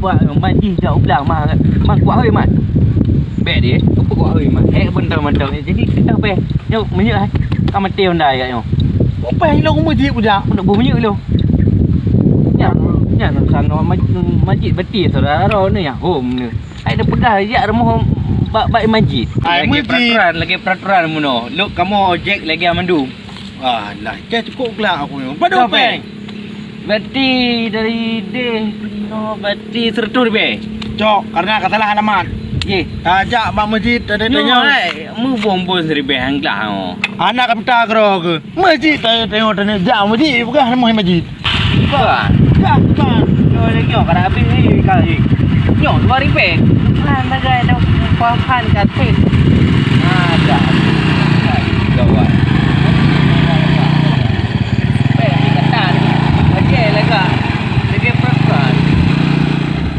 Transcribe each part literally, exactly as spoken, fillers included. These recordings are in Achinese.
Buat, man jih jak u blang, man, man kuat hôi, man. Bèk deh, kuat hôi, man. Hèk bentang-bentang. Jadi, kita peh. Nyoe, meunyoe hai. Ka maté Honda jak nyoe. Upah ilong meujieb kujak. Nak buh meunyoe ilong. Nyan, nyan, kan, maj-, majid beti saudara ni, ya. Hom ni. Hai, dah peugah jak rumoh bak, bak majid. Hai, lagi meujieb. Peraturan, lagi peraturan meunoe. Lok kamoe ojek lagi mandum. Alah, cah cukup glak aku nyoe. Padum pèng? Berarti dari deh keunoe berarti seratus ribèe. Cok, karena ka salah alamat. Ye. Tajak bak masjid tadi. Nyoe, tanyoe. Hai, meuboh-boh siribèe han glak, oh. Anak ka mita keudroe keuh. Masjid tadi tanyoe, tanyoe jak masjid, peugah nama masjid. Bukan. Jak, bukan. Nyoe lagi nyoe kada habéh ni kali. Nyoe dua ribèe. Bukan sagai dah pahan katik. Ada. Gawat. Bèk dikata ni. Bajèe lagak. Lagèe peran-peran.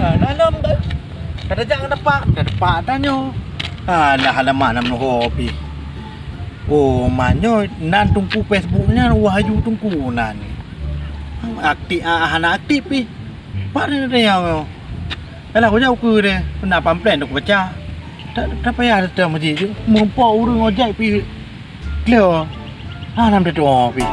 Ah, dalam dah. Kada jak ngon tepak, kada tepak tanyoe. Alah, alamak, nam nyoe pih. Oh, man nyoe nan teungku Facebook nyan Wahyu Teungku nan. Aktif, ah, hana aktif pih. Pat ni tayang nyoe. Alah, kujak ukeue deh. Peuna pamphlet tu kubaca. Tak, tak payah datang masjid je. Meureumpok ureueng ojek pih. Kleur. Ah, nam tatu'oh pih.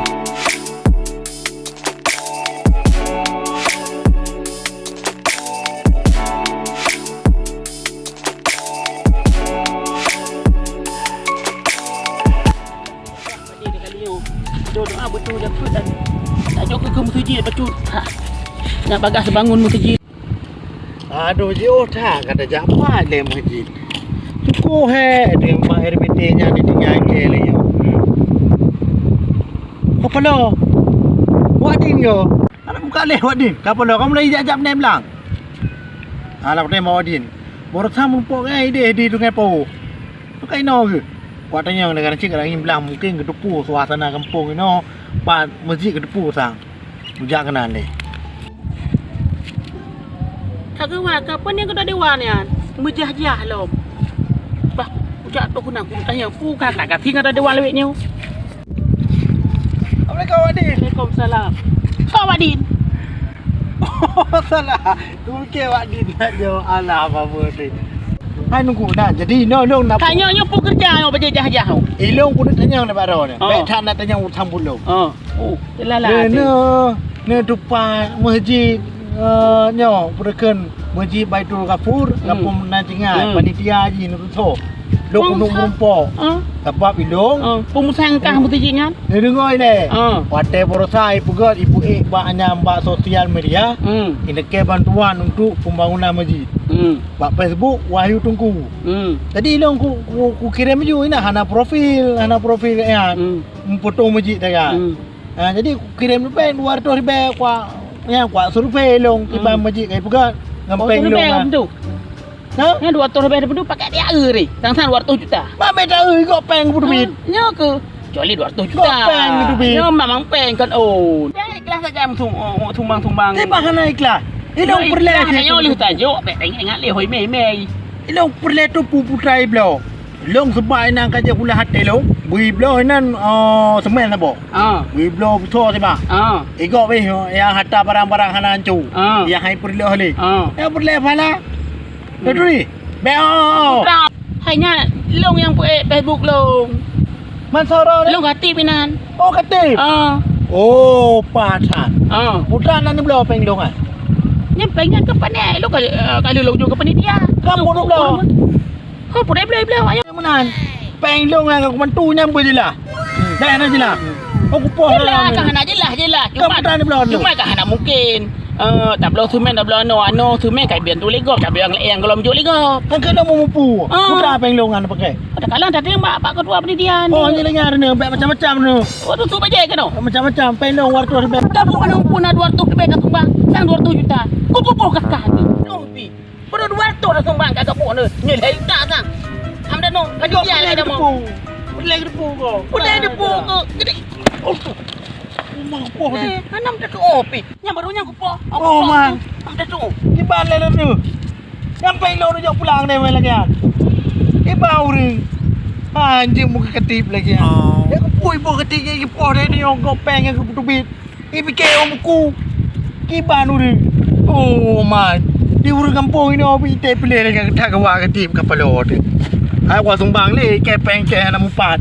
Doa beutôi dah peuet dah. Tak jok keu meuseujid bacut. Ha. Nak bagah sebangun meuseujid. Aduh, jiôh that ka tajak pat lé meuseujid. Syukur he, ada yang bak R B T nyan ditinggai keu lé nyoe. Kapalo. Wak Din yo. Anak buka leh Wak Din. Kapalo, kamu lagi jak-jak beuneublang. Alah, beuneublang Wak Din. Baroesa meurumpok ngai deh di Sungai Pauh. Bukai inoe geuh. Kuat tanyong dengan cik lagi blang mungkin geuteupeue suasana kampung inoe pat meuseujid geuteupeue sang. Ujak keunan deh. Ka geuwa ka peue nyang keudua dewa nyan? Meujah-jah lom. Bah, ujak toh keunan ku tanyong peue ka ka gaki ngon dewa lewat nyoe. Assalamualaikum, Wak Din. Waalaikumsalam. Kau, Wak Din. Oh, salah. Kumikir Wak Din nak jaweueb alah apa-apa ni. Hai nunggu nah. Jadi no long nak. Tanyong nyoe peue keureuja nyoe bajèe jah-jah nyoe. Ilong kudu tanyong leubeh baroe ni. Oh. Baik that nak tanyong utang bulong. Oh. Oh, jelas lah. Neutupat meuseujid, eh, nyoe peureukeun Meuseujid Baitul Ghafur, hmm, gampông nan tinggai, hmm, panitia jih neuteuntô. Lôn keuneuk meurumpok. Ah. Sabab ilôn. Ah. Peue musang kah meuseujid nyan? Neudeungoe lé. Ah. Watèe baroesa ipeugèt, ipeuék bak nyan bak sosial media. Hmm. Ineukèe bantuan untuk pembangunan meuseujid. Hmm. Bak Facebook, Wahyu Teungku. Hmm. Jadi ilôn ku, ku, kukirém ju, ina hana profil, hana profil nyan. Hmm. Meufoto meuseujid sagai. Hmm. Ha, jadi kirém leubeh dua ratus ribèe kuak, nyan kuak survei lôn kiban meuseujid ka ipeugèt ngon pèng lôn. Oh, survei lôn, ha. Beutôi. Ha? Nyan dua ratus ribèe beutôi pakai dia eu reh. Sang-sang dua ratus juta. Mak beda eu igok pèng beutôi. Ha, nyoe keuh. Kecuali dua ratus juta. Igok pèng beutôi. Nyoe memang pèng kan, oh. Jangan ikhlas saja sum-, oh, sumbang-sumbang. Tapi hana ikhlas. Ilôn peureulèe ikhlas sih. Nyoe lheueh tajok, bèk ingat-ingat lé hôi mei-mei. Ilôn peureulèe tu pu putra ibloe. Lôn seubab inan ka jeuet pula até lôn, bri bloe inan, eh, seumén saboh. Ah. Bri bloe beusoe sibak. Ah. Igok beh, nyang harta barang-barang hana hanco. Ah. Nyang hai peureulèe lé. Ah. Nyang peureulèe pahala. Hmm. Beutôi. Beh, oh, oh, oh. Hai nyan, lôn nyang peuék Facebook lôn. Man Soro ni? Lôn Khatib inan. Oh, Khatib. Ah. Oh, pajan. Ah. Putra nan bloe pèng lôn, ah? Nyan pèng nyan keu pané, lôn ka, eh, ka lôn jok keu panitia. Kamu bloe. Ho, peureulèe bloe-bloe, ayo. Meunan. Pèng lôn nyang ka kubantu nyan beujeulaih. Dah na jeulaih. Oh, kupoh. Jeulaih ka hana jeulaih, jeulaih. Cuma, cuma ka hana mungkin. Eh, tabloe seumén, tabloe anoe, anoe seumén ka bantu lé gob, tabloe nyang laén gohlom jok lé gob. Kan keuneuk meumupu. Ah. Putra pèng lôn nyan pakai. Kadang-kadang datang bak, bak ketua panitia ni. Oh, nyan lagèe nyan, bèk macam-macam tu. Oh, tu, tu bajèe keunoe. Macam-macam, pèng lôn dua ratus ribèe. Dah bukan pun dua ratus ribèe ka sumbang, sang dua ratus juta. Kupupuh kakak ni. Nyoe pi. Baru dua ratus dah sumbang kat gabuk ni. Ni lhèe juta sang. Am dah noh, lagi dia lagi dah mau. Peureulèe depu ko. Peureulèe depu ko. Jadi, oh, rumah poh ni. Eh, anam dah tu, oh, pi. Nyang baru nyang kupoh. Oh, man. Am dah tu. Kiban lé tu. Nyang pai lo jok pulang deh, main lagi. Kiban ureueng. Anjing muka ketip lagi. Oh. Ya, kupui poh ketip, ya, poh deh, dia nyogok pèng yang kutubit. Ipike ôm ku kiban ureueng. Oh, man. Di ureueng gampông inoe bit teuh piléh lagèe that gawat keu tiep kapalo teuh. Hai, kusumbang lé, kepeng keu hana mupat.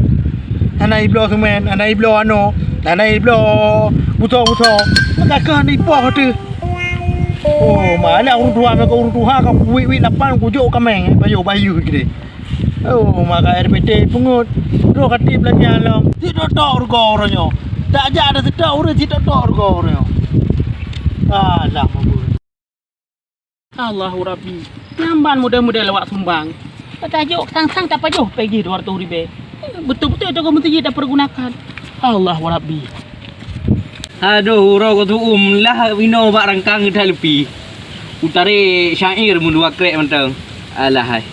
Hana ibloe seumén, hana ibloe anoe, hana ibloe buto-buto. Maka keu hana ipoh teuh. Oh, man, alah ureueng tuha, maka ureueng tuha ka kuwit-wit lapan kujok kaméng, bayeue-bayeue geude. Oh, maka R B T peungeut. Droe ka tiep lagèe nyan lom. Cit tok-tok rugoe uroe nyoe. Tak jak ada seutôt ureueng cit tok-tok rugoe uroe nyoe. Alah, mabui. Allahu Rabbi. Nyan ban model-model awak sumbang. Tajok sang-sang tapajoh pegi dua ratus ribèe. Beutôi-beutôi toko meuseujid tapergunakan. Allahu Rabbi. Aduh, uroe keu tu'um lah inoe bak rangkang geuda leupi. Utarek syair meudua krek mantong. Alah hai.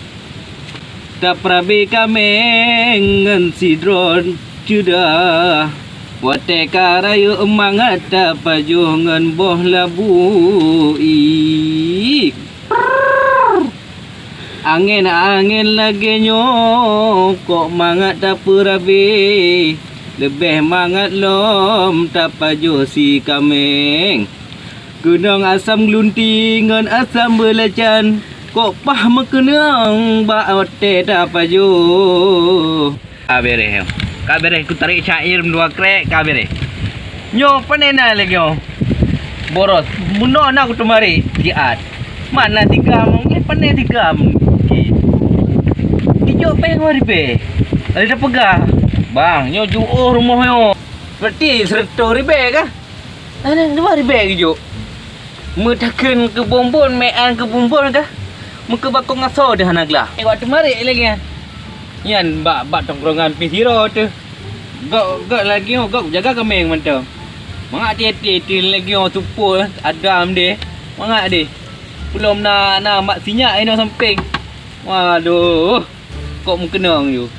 Tapeurabe kaméng ngon sidroe ceudah. Watée ka rayeuk mangat tapajoh ngon boh labu ié. Angén-angén lagée nyoe kok mangat tapeurabe, leubeh mangat lom tapajoh si kaméng. Keunong asam geulunti ngon asam beulacan, kok paih meukeunong bak watée tapajoh. Ka béréh nyoe. Ka béréh kutarék syair meudua krék, ka béréh. Nyoe pane na lagée nyoe. Boros, meunoe na kuteumari siat. Mana tiga mungkin pane tiga mungkin. Ijok péng dua ribée. Ada peugah, "Bang, nyoe jiôh rumoh nyoe." Berarti seratus ribée kah? Hana dua ribée geujok. Meutakheun keu bumbon, meu'an keu bumbon kah? Meukeubakong asoe deuh hana glah. Eh, waktu marit lagée nyan. Nyan bak, bak tongkrongan pih sidroe teuh. Gok, gok lagée nyoe, gok jaga kaméng mantong. Mangat tiep-tiep lagée nyoe tupôi adam deh. Mangat deh. Peulom na, na mak sinyak inoe sampéng. Waduh, kok meukeunong yue.